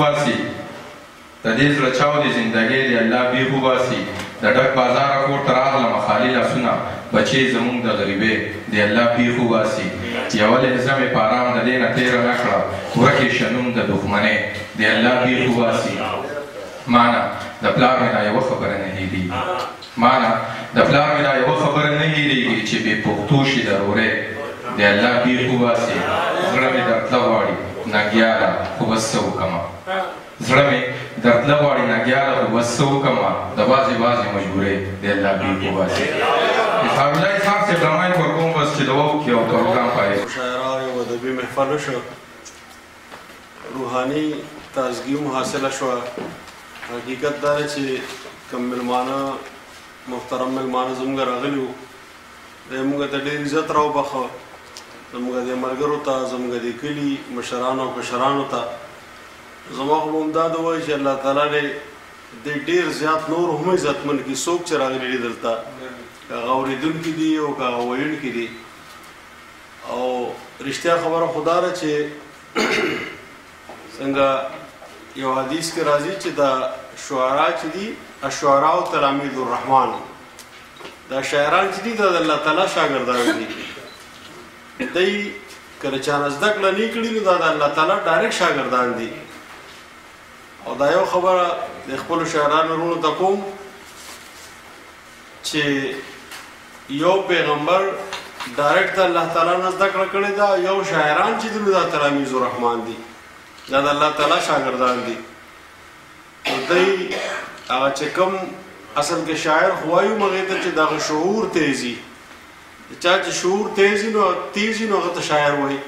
وباسي د دې زړه چاودې زندګۍ دې الله بیخ وباسي د ډک بازاره کور ته راغلمه خالي لاسونه بچې زمونږ د غریبۍ دې الله بیخ وباسي یوه لحظه مې په ارام د دې نه تېره نه کړه ورکې شه نوم د دښمنۍ دې الله بیخ وباسي مانه د پلار مې دا یوه خبره نه هېرېږي مانه د پلار مې دا یوه خبره نه هېرېږي چې بې پښتو شي ضرورې دې الله بیخ وباسي زړه مې درتله غواړي ننګیاله خو بس څه وکمه زړه مې درتله غواړي ننګیاله خو بس څه وکمه د بعضې بعضې مجبورۍ دې الله بیخ وباسي. اظهار الله اظهار صاحب له مایک ورکوم بس چې دعا وکړي او پروګرام پای. مشاعره یو ادبي محفل وشو، روحاني تازګي هم حاصله شوه. حقیقت دا دی چې کوم مېلمانه محترم مېلمانه زموږ راغلي وو، دی موږ ته ډېر عزت راوبخښه، زموږ د ملګرو ته، زموږ د کلي مشرانو او کشرانو ته. زما خو به همدا دعا وي چې الله تعالی دې دې ډېر زیات نور هم عزتمن کړي، څوک چې راغلي دي دلته، که هغه اورېدونکي دي او که هغه ویونکي دي. او رښتیا خبره خو دا ده چې څنګه یو حدیث کې راځي چې دا شعرا چې دي، الشعراء تلامید الرحمن، دا شاعران چې دي دا د الله تعالی شاګردان دي. دی که د چا نه زده کړه نه کړي نو دا د الله تعالی ډایرکټ شاګردان دي. او دا یو خبره د خپلو شاعرانو وروڼو ته کوم چې یو پیغمبر ډایرکټ د الله تعالی نه زده کړه کړې ده، یو شاعران چې دي نو دا تلامید الرحمن دي، دا د الله تعالی شاګردان دي. نو دی هغه چې کوم اصل کې شاعر خو وایو هغې ته چې دغه شعور تیزي، چا چې شعور تیزي نو تیزي نو هغه ته شاعر وایي.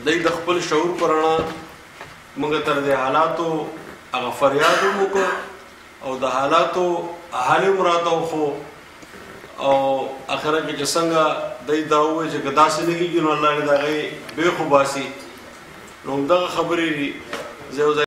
دی د خپل شعور په رڼا موږ تر دې حالاتو هغه فریاد هم وکړو او د حالاتو حل هم راته وښو. او اخره کې چې څنګه دی دا ووایي چې که داسې نه کېږي نو الله دې د هغې بېخ وباسي. نو همدغه خبرې دي. زه یو ځای